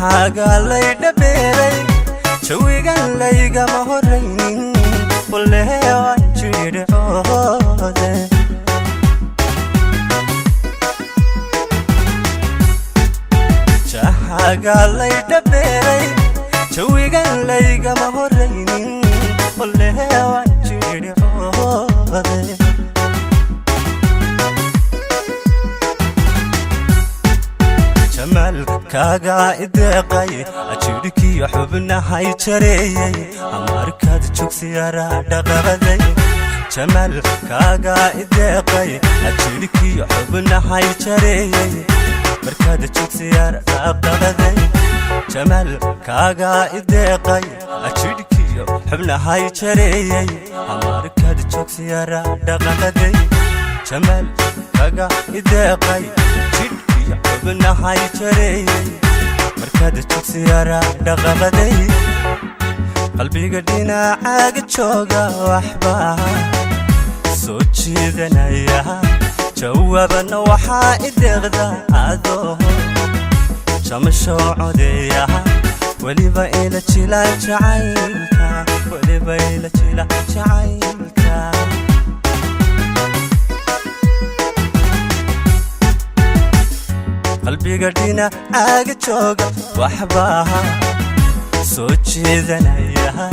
Jahaaga lay dhabeeray, jawigan laygama horaynin, walee waan jiidhicoode. Jahaaga lay dhabeeray, jawigan laygama horaynin, walee waan jiidhicoode. Jamaalkaagaa ideeqay, jidhkiyo xubnahay jareeyey, markaad jogsiyara dhaqabaday. Jamaalkaagaa ideeqay, jidhkiyo xubnahay jareeyey, markaad jogsiyara dhaqabaday. Jamaalkaagaa ideeqay, jidhkiyo xubnahay jareeyey, markaad jogsiyara dhaqabaday. Jamaalkaagaa ideeqay, jidhkiyo xubnahay jareeyey, markaad jogsiyara dhaqabaday. Qalbiga dhinacaaga jooga waxbaa soo jiidanaya, jawaabana waxaa ideeqda adoo jamasho codeeya, weliba ila jila jacaylka, weliba ila jila jacaylka. Qalbiga dhinacaaga jooga waxbaa soo jiidanaya,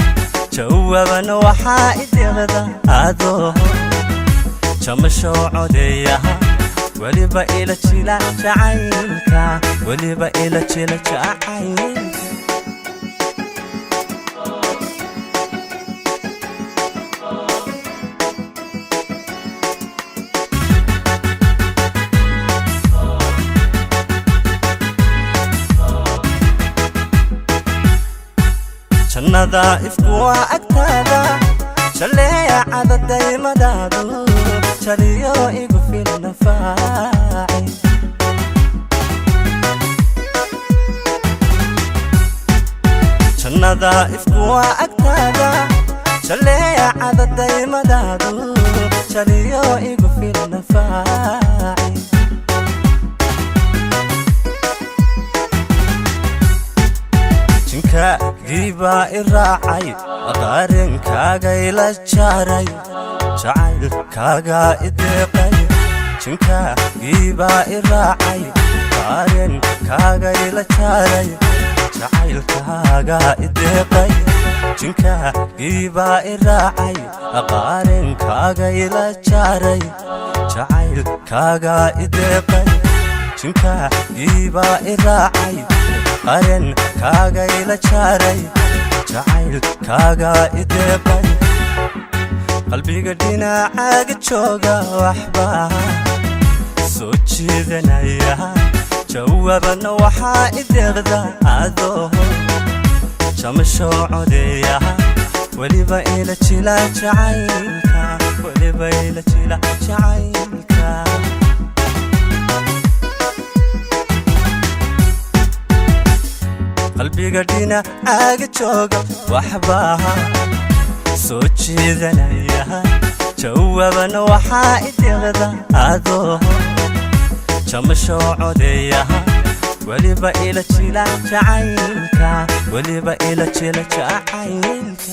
jawaabana waxaa ideeqda adoo jamasho codeeya, weliba ila jila jacaylka, weliba ila jila jacaylka. Jannada ifku waa agtaada, jaleecada daymadaadu jaliyo igu filan faaci. Jannada ifku waa agtaada, jaleecada daymadaadu jaliyo igu filan faaci. Jinkagiibaa i raacay, qaarinkaaga ila jaaray, jacaylkaagaa i deeqay. Jinkagiibaa i raacay, qaarinkaaga ila jaaray, jacaylkaagaa i deeqay. Jinkagiibaa i raacay, qaarinkaaga ila jaaray, jacaylkaagaa i deeqay. Jinkagiibaa i raacay, qarenkaaga ila jaaray, jacaylkaagaa i deeqay. Qalbiga dhinacaaga jooga waxbaa soo jiidanaya, jawaabana waxaa ideeqda adoo jamasho codeeya, weliba ila jila jacaylka, weliba ila jila jacaylka. Qalbiga dhinacaaga jooga waxbaa soo jiidanaya, jawaabana waxaa ideeqda adoo jamasho codeeya, weliba ila jila jacaylka, weliba ila jila jacaylka.